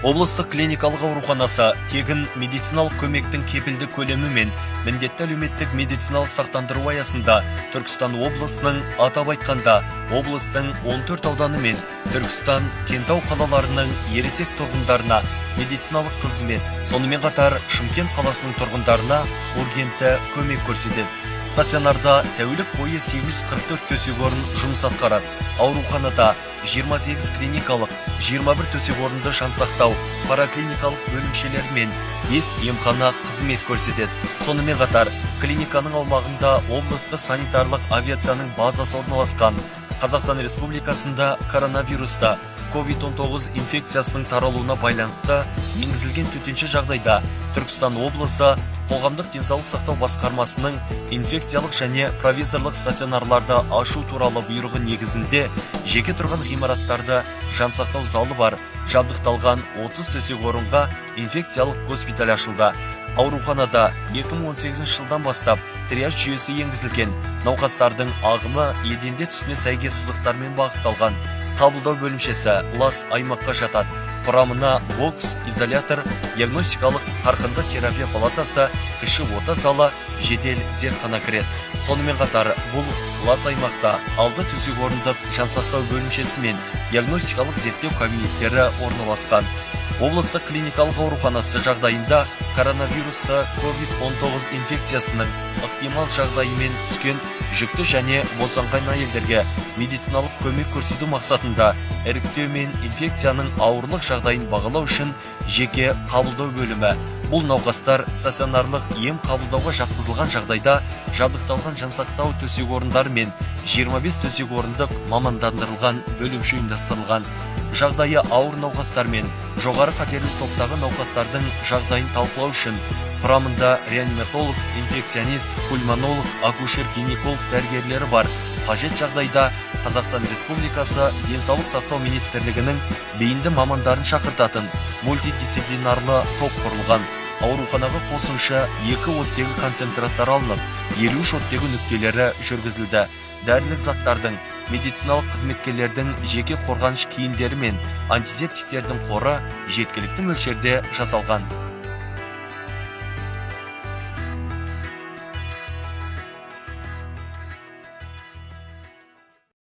Облыстық клиникалық ауруханасы тегін медициналық көмектің кепілді көлемі мен міндетті әлеуметтік медициналық сақтандыру аясында Түркістан облысының, атап айтқанда, облыстың 14 ауданы мен Түркістан, Кентау қалаларының ересек тұрғындарына медициналық қызмет, сонымен қатар Шымкент қаласының тұрғындарына ургентті көмек көрсетеді. Стационарда тәулік бойы 844 төсек орын жұмыс атқарады. Ауруханада 28 клиникалық, 21 төсек орынды жансақтау, параклиникалық бөлімшелер мен 5 емхана қызмет көрсетеді. Сонымен қатар клиниканың аумағында облыстық санитарлық авиацияның базасы орналасқан. Қазақстан Республикасында коронавируста COVID-19 инфекциясының таралуына байланысты енгізілген төтенше жағдайда Түркістан облысы қоғамдық денсаулық сақтау басқармасының инфекциялық және провизорлық стационарларды ашу туралы бұйрығы негізінде жеке тұрған ғимараттарды жансақтау залы бар жабдықталған 30 төсек орынға инфекциялық госпиталь ашылды. Ауруханада 2018 жылдан бастап триаж жүйесі енгізілген. Науқастардың ағымы еденде түсіне сәйкес сызықтармен бағытталған. Қабылдау бөлімшесі лас аймаққа жатады. Құрамына бокс, изолятор, диагностикалық қарқынды терапия палатасы, кіші ота залы, жедел зертхана кіреді. Сонымен қатар бұл лас аймақта 6 төсек орындық жансақтау бөлімшесі мен диагностикалық зерттеу кабинеттері орналасқан. Облыстық клиникалық ауруханасы жағдайында коронавирусты COVID-19 инфекциясының ықтимал жағдайымен түскен жүкті және босанған әйелдерге медициналық көмек көрсету мақсатында іріктеу мен инфекцияның ауырлық жағдайын бағалау үшін жеке қабылдау бөлімі, бұл науқастар стационарлық ем қабылдауға жатқызылған жағдайда жабдықталған жансақтау төсек орындары мен 25 төсек орындық мамандандырылған бөлімше ұйымдастырылған. Жағдайы ауыр науқастар мен жоғары қатерлі топтағы науқастардың жағдайын талқылау үшін құрамында реаниматолог, инфекционист, пульмонолог, акушер гинеколог дәрігерлері бар, қажет жағдайда Қазақстан Республикасы Денсаулық сақтау министрлігінің бейінді мамандарын шақыртатын мультидисциплинарлы топ құрылған. Ауруханаға қосымша екі оттегі концентраттар алынып, 53 оттегі нүктелері жүргізілді. Дәрілік заттардың, медициналық қызметкерлердің жеке қорғаныш киімдері мен антисептиктердің қоры жеткілікті мөлшерде жасалған.